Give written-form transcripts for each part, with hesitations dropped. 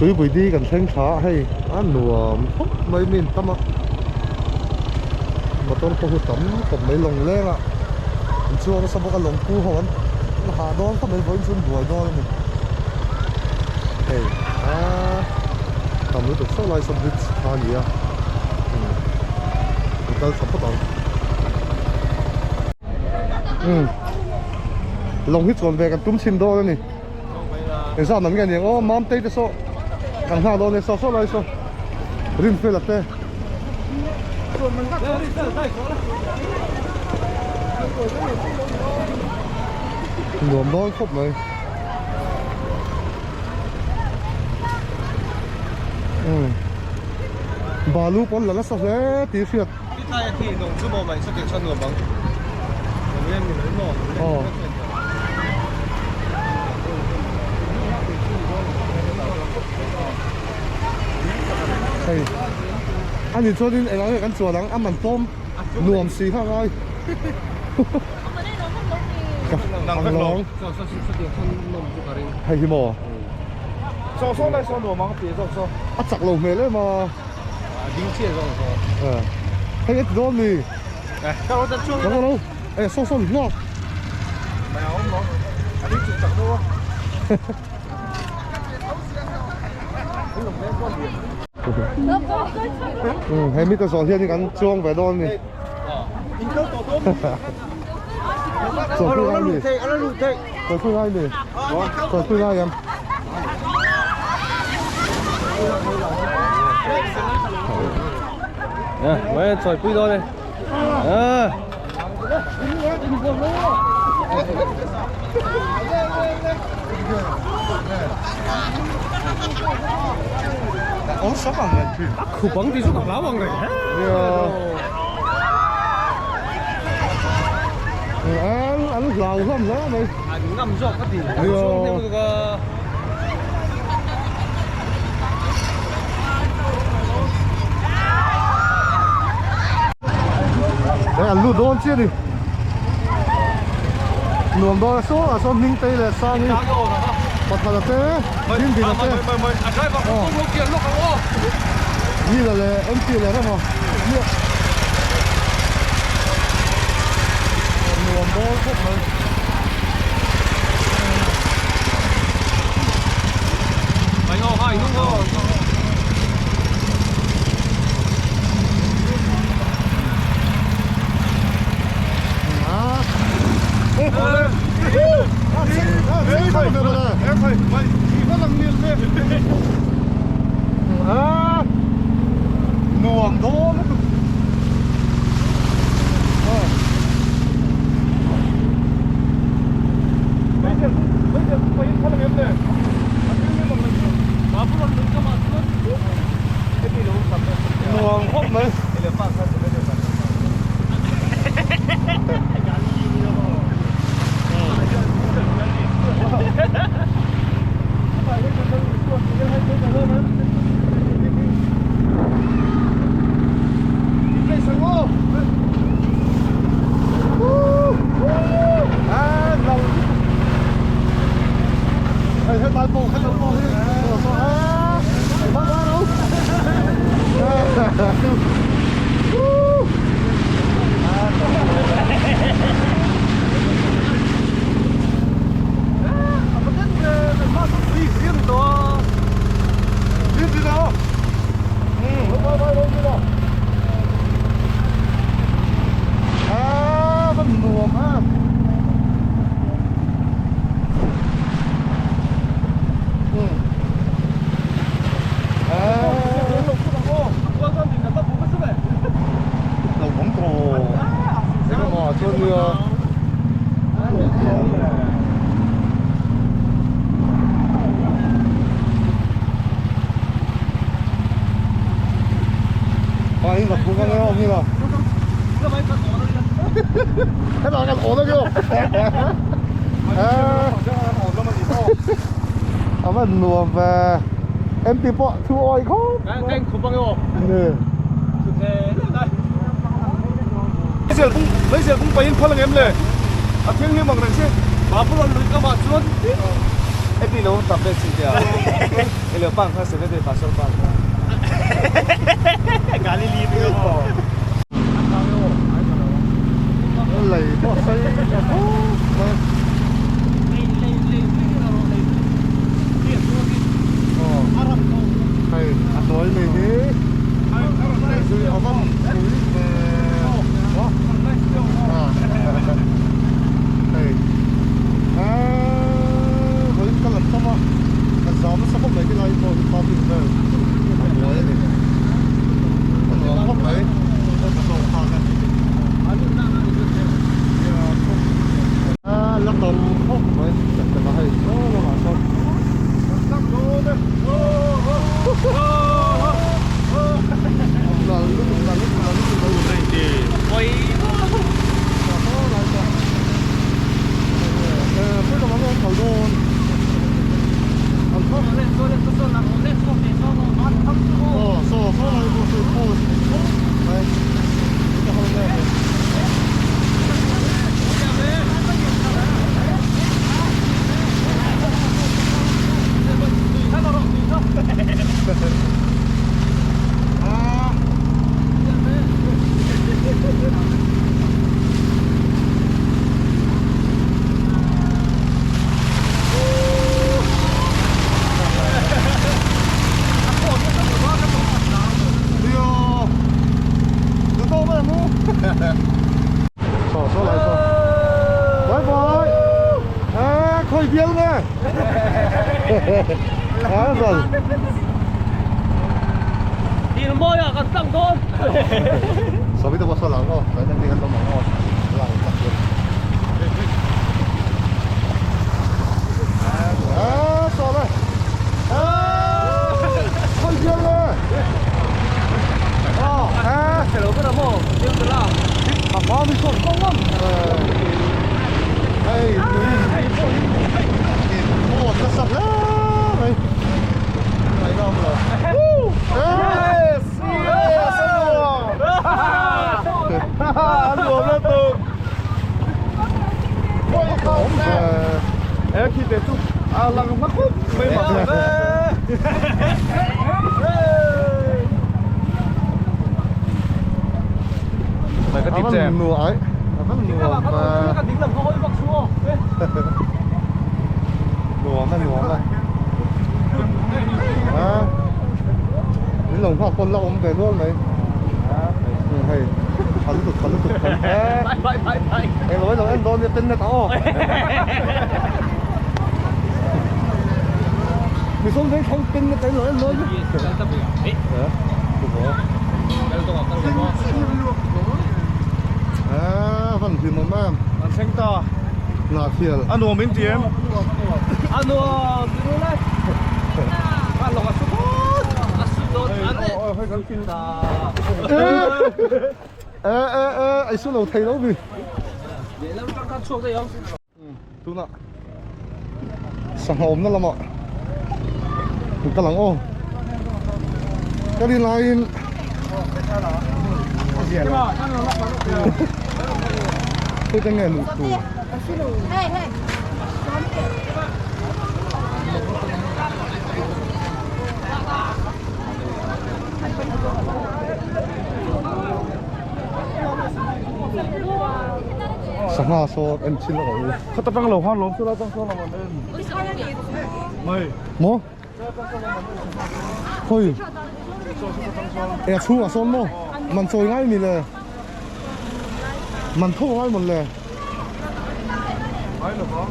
Tuipui di kan thleng thla a hei a nuam khawp mai mi in tam a motor pawh hi tam khawp mai lawng leng a an chuang nasa bawk a lawng pu ho an hah dawn khawp mai vawiin chu an buai dawn a ni hei aaa tam lutuk saw lai saw bridge kha a ni a umm an kal tha phawt ang umm lawng hi chuan ve kan tum chhin dawn a ni. Engzah man nge aniang aw Mamtei te saw kan nghak dawn e saw saw lai saw Rinfela te nuam dawn khawp mai umm balu pawn la nasa hle tih hriat aw. Hei ani chuanin engah nge kan chuan ang a man tlawm nuam si kha ngai ang lawng hei hi maw a chak lo hmel em a hei a ti dawn mi Ê saw saw hlawk He mite zawh hian kan chuang ve dawn a ni Chawlhpui ngai mi Chawlhpui ngai mi Chawlhpui ngai em Nè, chawlhpui dawn e. Khup ang tih chu ka hlau ang reng he. An an hlau hlawm hle mai. An ngam zawk ka ti. Hei an lut dawn chiah a ni nuam dawn a saw ah sawn hming tei leh sang hi pakhat a te ding ding a te Nila leh MP leh reng a nuam dawn khawp mai. Nuam dawn lutuk. Nuam khawp mai. A va nuam ve MP pawh thu awi khawp Lei pawh a sei tha khawp mai. Aw hei a hnuai mi hi zui a va pui ve hei eee vawiin ka la tam a a zam nasa khawp mai helai pawh hi parking vel a buai a ni a nuam khawp mai la tam khawp mai tak tak a hei saw lamah sawn nal lutuk nal lutuk nal lutuk nal lutuk A nuam in ti em? A nuam ti nu le. A lawng a su dawn. A su dawn a ne. E e e ai su lo thei lo mi. Lehlam tang khan chhuak daih ang. Tunah sangha awmna lamah kan kal ang aw. Ka rin laiin hei te nge luh tur. Sangha saw en chhin lawk ang u. Khat atang lo khan lawm chula tang sawn lam an en. Mai. Maw? Khawi? E a chhungah sawn maw? Man chawi ngai mi le? Man tho ngai mawn le? Ngai lo va.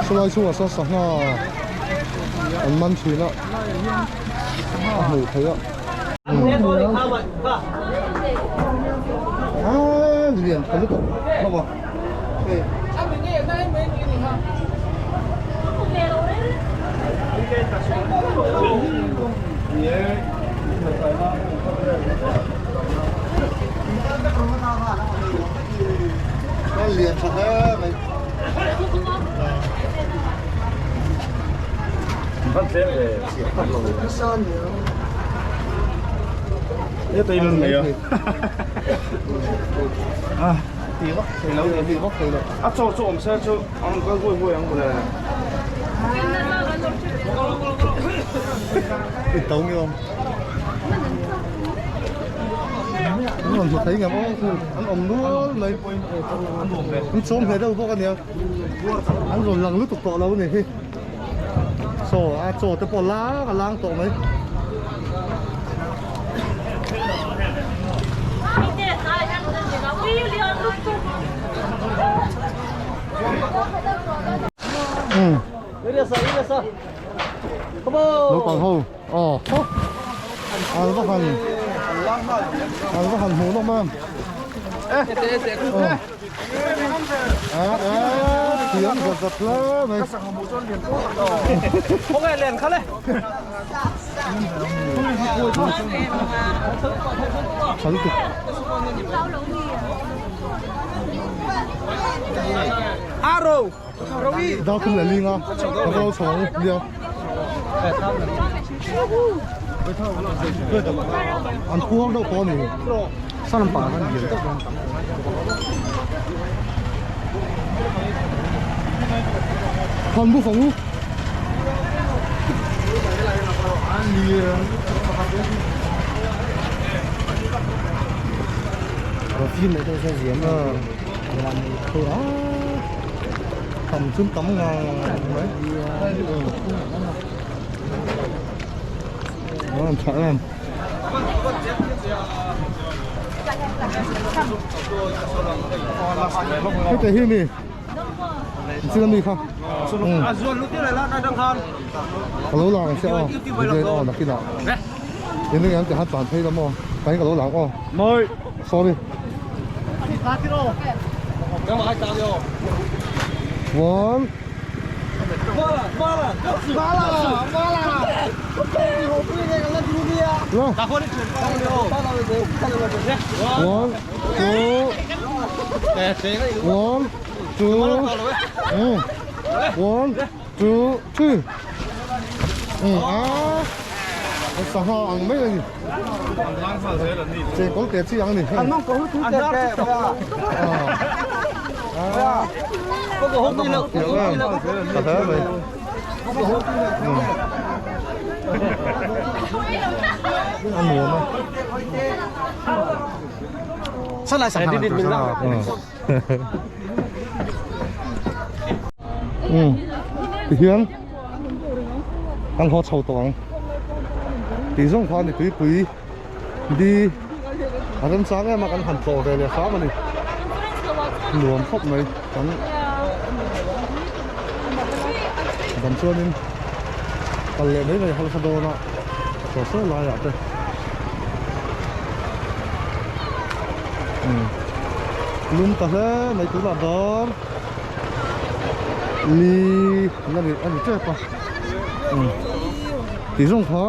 Chulai chhungah sawn sangha an man thin a a hmuh theih a aaa lian tha lutuk hlauh a hei. Lian tha hle mai. A chaw chu awm se chu an kal huai huai ang mawle. I to nge awm. An rawn hmu thei ngam aw khu an awm nual mai. An chawm hle deuh bawk a nia. An rawn lang lutuk tawh lo a ni hi. Saw a chaw te pawh lang a lang tawh mai. Naupang ho aw an va han an va han hmuh nawm em thiam zat zat hle mai tha lutuk Dau thum leh ling a ka lo chho ang nia an puang deuh tawh a ni Thlan bu fang u Tam chu tam ngang mai An tha em. Heta hi mi Chin ami kha Ka lo lang che aw Video aw nakinah In eng ang tihan tlan phei la maw Tain ka lo lang aw Sorry One One two One two One two three A sangha ang mai a ni chengkawl te chi ang a ni a nuam a Tihian kan haw chho tawh ang tih zawng kha a ni tuipui di a remchang em a kan han tlawh ve leh hram a ni nuam khawp mai kan dam chuanin kal leh mai mai harsa dawn a saw saw laiah te. Lum ta hle mai tunah dar li a ni a ni tep a tih zawng kha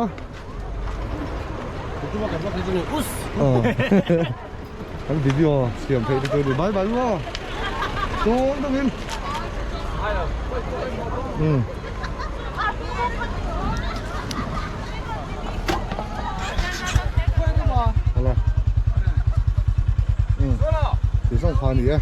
kan video siam theih te chu ni bye bye maw tun deuhin Hala. Tih zawng kha a ni e.